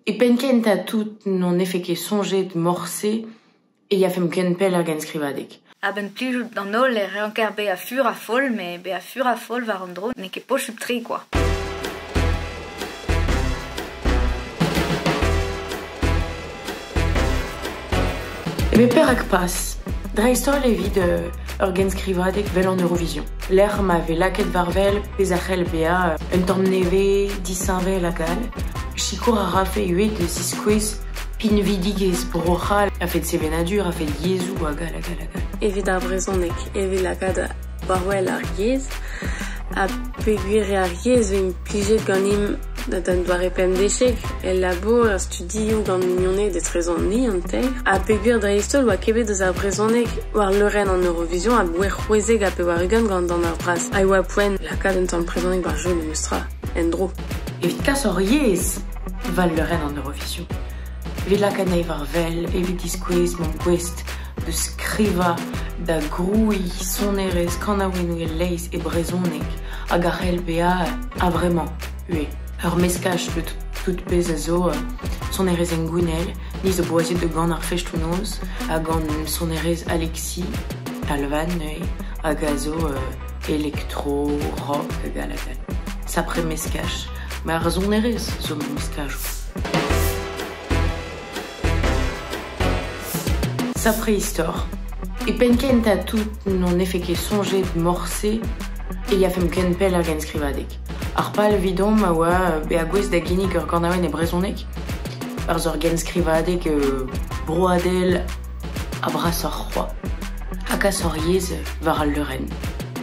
E penn kentañ tout n'on nefe ket soñjet morse e yafemp ken pell ar genskrivadeg. A-benn plijout d'an holl e ranker bezañ fur ha foll, met bezañ fur ha foll war an dro n'eo ket posupl-tre kwa. Met perak pas? Dreist-holl evit ur genskrivadeg 'vel an Eurovision. Lec'h ma vez lakaet war-wel pezh a c'hell bezañ un tamm nevez, disheñvel hag all. Sikour a rafe ivez da ziskouez pinvidigezh Bro-C'hall a-fet sevenadur, a-fet yezhoù hag all hag all hag all. Evit ar brezhoneg, evit lakaat war-wel ar yezh ha peogwir eo ar yezh 'vez implijet ganimp d'un doare pemdeziek el labour, er studioù gant mignoned etrezomp-ni an teir. Ha peogwir dreist-holl oa ket bet eus ar brezhoneg war leurenn an Eurovision aboae 96 gant Dan ar Braz. Ha e oa poent lakaat un tamm brezhoneg war jeu memestra, en-dro. Evit kas hor yezh war leurenn an Eurovision, evit lakaat anezhi war wel, evit diskouez m'omp gouest da skrivañ, da grouiñ sonerezh, kanaouennoù e-leizh e brezhoneg hag a c'hell bezañ a-vremañ ivez. Ur meskaj deus tout pezh a zo sonerezh hengounel, ni zo boaziet da ganañ ar festoù-noz ha gant sonerezh Alexis Alvan neuze hag a zo elektro, rock hag all hag all. Sapre meskaj. Ma ar sonerezh zo meskajoù. Sapre istor. E penn-kentañ tout n'on nefe ket soñjet morse e yafemp ken pell ar genskrivadeg. Ar pal evidomp a oa bezañ gouest da ginnig ur ganaouenn e brezhoneg, ur seurt genskrivadeg broadel ha brasoc'h c'hoazh. Ha kas hor yezh war al leurenn,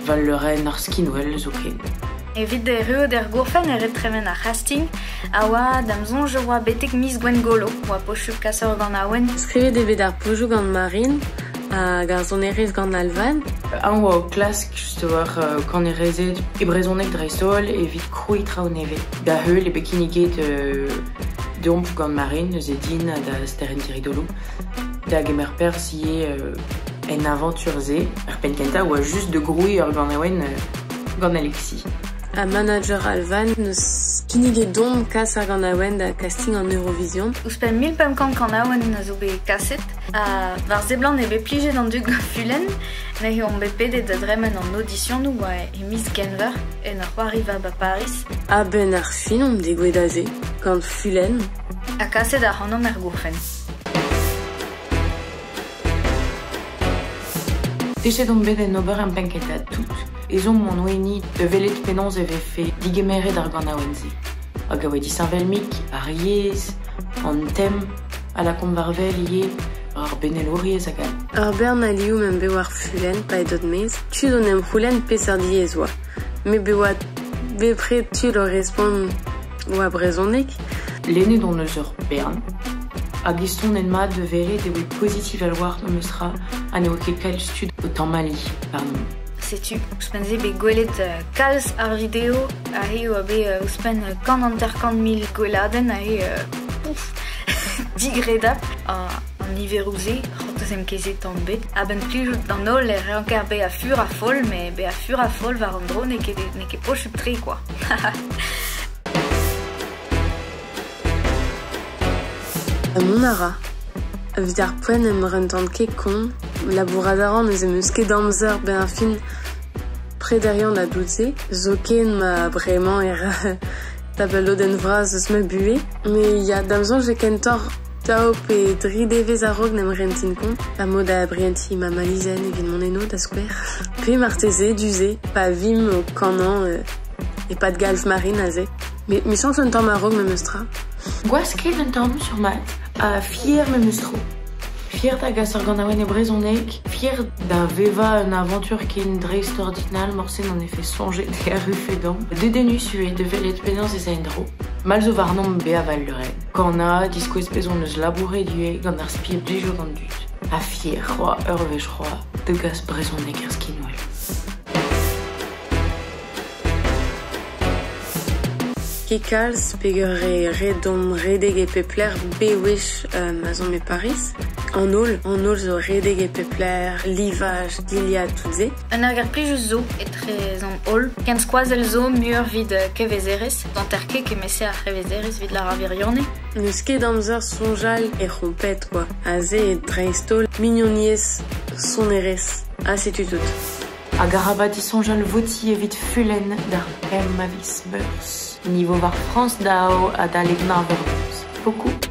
war leurenn ar skinwel zoken. Evit erruout er gourfenn e ret tremen ar c'hasting a oa da'm soñj e oa betek miz Gwengolo oa posupl kas ur ganaouenn. Skrivet eo bet ar pozioù gant Marine hag ar sonerezh gant Alvan. Eñ oa o klask just war kanerezed e brezhoneg dreist-holl evit krouiñ traoù nevez. Da heul eo bet kinniget deomp gant Marine, neuze din ha da Sterenn Tiridolo da gemer perzh ivez en avantur-se. Er penn-kentañ oa just da grouiñ ur ganaouenn gant Alexis. Ha manager Alvan neus kinniget deomp kas ar ganaouenn da casting an Eurovision. Ouzhpenn 1500 kanaouenn a zo bet kaset ha war seblant eo bet plijet an dud gant Fulenn. Neuze omp bet pedet da dremen an auditionoù oa e miz Genver en ur c'hoariva ba Paris. A-benn ar fin omp degouezhet aze gant Fulenn. Ha kaset ac'hanomp er gourfenn. Techet omp bet en ober en penn-kentañ tout. Ezhomm hon oa-ni da welet penaos e vefe digemeret ar ganaouenn-se. Hag a oa disheñvel-mik ar yezh, an tem, a lakaomp war-wel ivez ar benelouriezh hag all. Ur bern alioù m'em be war Fulenn pa edod maez, tud o'n em c'houlenn peseurt yezh oa. Me be oa bepred tud o respont oa brezhoneg. Lennet hon eus ur bern. Hag estonet mat da welet e oa pozitiv a-walc'h memestra ha ne oa ket kalz tud o tamalliñ warnomp. Setu, ouzhpenn-se bet gwelet kalz ar video aze oa bet ouzhpenn 150 000 gweladenn aze pouf digredapl an niveroù-se c'hortoz em ket se tamm bet. A-benn plijout d'an holl e ranker bezañ fur ha foll met bezañ fur ha foll war an dro n'eo ket posupl-tre kwa. Mont a ra. Evit ar poent em rentan ket kont. Labourat a ran neuze 'm eus ket amzer 'benn ar fin prederiañ da dout-se. Zoken ma bremañ e ra tabalodenn vras eus ma buhez. Met ya, da'm soñj eo kentoc'h daou pe dri devezh a-raok n'em rentin kont. Pa 'mo da brientiñ ma malizenn evit mont eno da skouer. Pe marteze du-se, pa vimp o kanañ e-pad galv Marine aze. Met 'michañs un tamm a-raok memes tra. Gwasket un tamm sur mat ha fier memes tro. Fier da gas ur ganaouenn e brezhoneg, fier da vevañ un avantur ken dreistordinal morse n'en efe soñjet e arrufe deomp. Dedennus ivez da welet penaos ez a en-dro. Mall zo warnomp bezañ war al leurenn. Kanañ, diskouez pezh hon eus labouret ivez gant ar spi blijo d'an dud. Ha fier c'hoazh, ur wech c'hoazh, da gas brezhoneg er skinwel. Ket kalz peogwir eo ret deomp redek e pep lec'h bewech ma'z omp e Pariz. An holl, an holl zo redek e pep lec'h, livaj, dilhad, tout se. Un aergelc'h plijus zo etre an holl. Ken skoazell zo muioc'h evit kevezerezh. Hanter-ket kement-se ar c'hevezerezh evit lâr ar wirionez. N'eus ket amzer soñjal er c'hompet quoi. Aze eo dreist-holl mignoniezh, sonerezh, ha setu tout. Hag arabat disoñjal votiñ evit Fulenn d'ar pemp a viz Meurzh. Ni 'vo war Frañs Daou adalek nav eur noz. Pokoù.